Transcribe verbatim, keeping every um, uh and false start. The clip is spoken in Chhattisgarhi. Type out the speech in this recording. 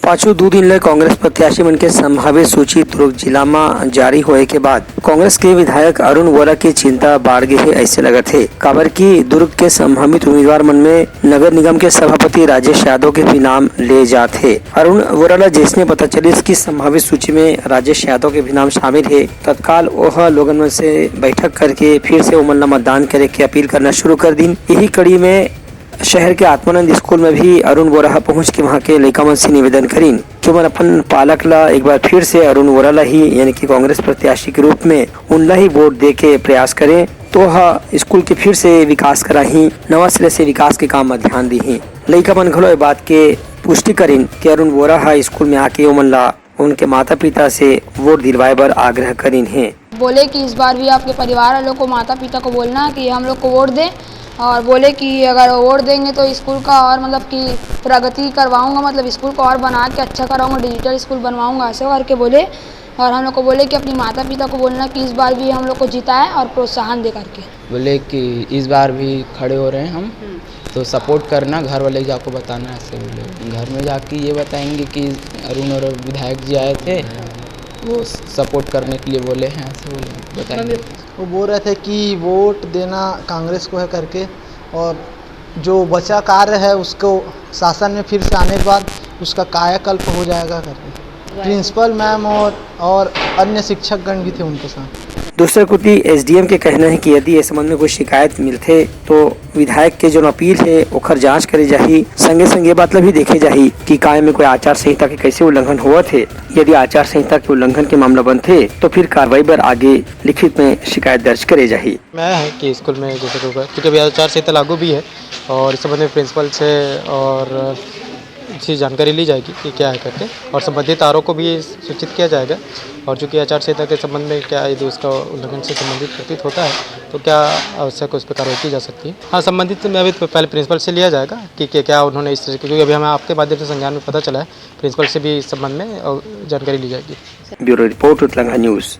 पाछू दू दिन ले कांग्रेस प्रत्याशी मन के संभावित सूची दुर्ग जिला म जारी होए के बाद कांग्रेस के विधायक अरुण वोरा के चिंता बाढ़ गे हे, ऐसे लगत हे, काबर कि दुर्ग के संभावित उम्मीदवार मन में नगर निगम के सभापति राजेश यादव के भी नाम ले जात हे। अरुण वोरा ला जैसने पता चलिस कि संभावित सूची में राजेश यादव के भी नाम शामिल हे, तत्काल ओह लोगन मन से बैठक करके फिर से ओमन ला मतदान करे के अपील करना शुरू कर दिन। यही कड़ी में शहर के आत्मानंद स्कूल में भी अरुण वोरा ह पहुंच के वहां के लइका मन से निवेदन करिन कि ओमन अपन पालक ला एक बार फिर से अरुण वोरा ला ही, यानी कि कांग्रेस प्रत्याशी के रूप में उनला ही वोट दे के प्रयास करें, तो ह स्कूल के फिर से विकास कराही, नवा सिरे से विकास के काम म ध्यान दीही। लइका मन घलो ए बात के पुष्टि करिन कि अरुण वोरा ह स्कूल में आके ओमन ला उनके माता-पिता से वोट दिलवाए बर आग्रह करिन हे। बोले कि इस बार भी आपके परिवार वालों को, माता पिता को बोलना कि हम लोग को वोट दें, और बोले कि अगर वोट देंगे तो स्कूल का और, मतलब कि, प्रगति करवाऊंगा, मतलब स्कूल को और बना के अच्छा कराऊंगा, डिजिटल स्कूल बनवाऊंगा, ऐसे करके बोले। और हम लोग को बोले कि अपनी माता पिता को बोलना कि इस बार भी हम लोग को जिताए और प्रोत्साहन दे करके। बोले कि इस बार भी खड़े हो रहे हैं हम, तो सपोर्ट करना, घर वाले जाको बताना, ऐसे बोले। घर में जाके ये बताएंगे कि अरुण और विधायक जी आए थे, वो सपोर्ट करने के लिए बोले हैं, ऐसे बोले, बताएंगे। वो बोल रहे थे कि वोट देना कांग्रेस को है करके, और जो बचा कार्य है उसको शासन में फिर से आने के बाद उसका कायाकल्प हो जाएगा करके। प्रिंसिपल मैम और, और अन्य शिक्षकगण भी थे उनके साथ। दूसरे कोति एसडीएम के कहना है कि यदि इस संबंध में कोई शिकायत मिलथे तो विधायक के जो अपील है ओखर जांच करे जाही। संगे संगे ये बात ला भी देखे जाही कि काय में कोई आचार संहिता के कैसे उल्लंघन होवत है। यदि आचार संहिता के उल्लंघन के मामला बनथे तो फिर कार्रवाई बर आगे लिखित में शिकायत दर्ज करे जाही। मैं है कि स्कूल में जैसे कि होगा, क्योंकि अभी आचार संहिता लागू भी है और इस संबंध में प्रिंसिपल से और से जानकारी ली जाएगी कि क्या है करके, और संबंधित आरओ को भी सूचित किया जाएगा। और चूंकि आचार संहिता के संबंध में क्या यदि उसका उल्लंघन से संबंधित प्रतीत होता है तो क्या आवश्यक उस पर कार्रवाई की जा सकती है। हाँ, संबंधित में अभी तो पहले प्रिंसिपल से लिया जाएगा कि क्या, क्या उन्होंने इस तरीके, क्योंकि अभी हमें आपके माध्यम से संज्ञान में पता चला है, प्रिंसिपल से भी इस संबंध में, अ, जानकारी ली जाएगी। Bureau report, Utlangha news.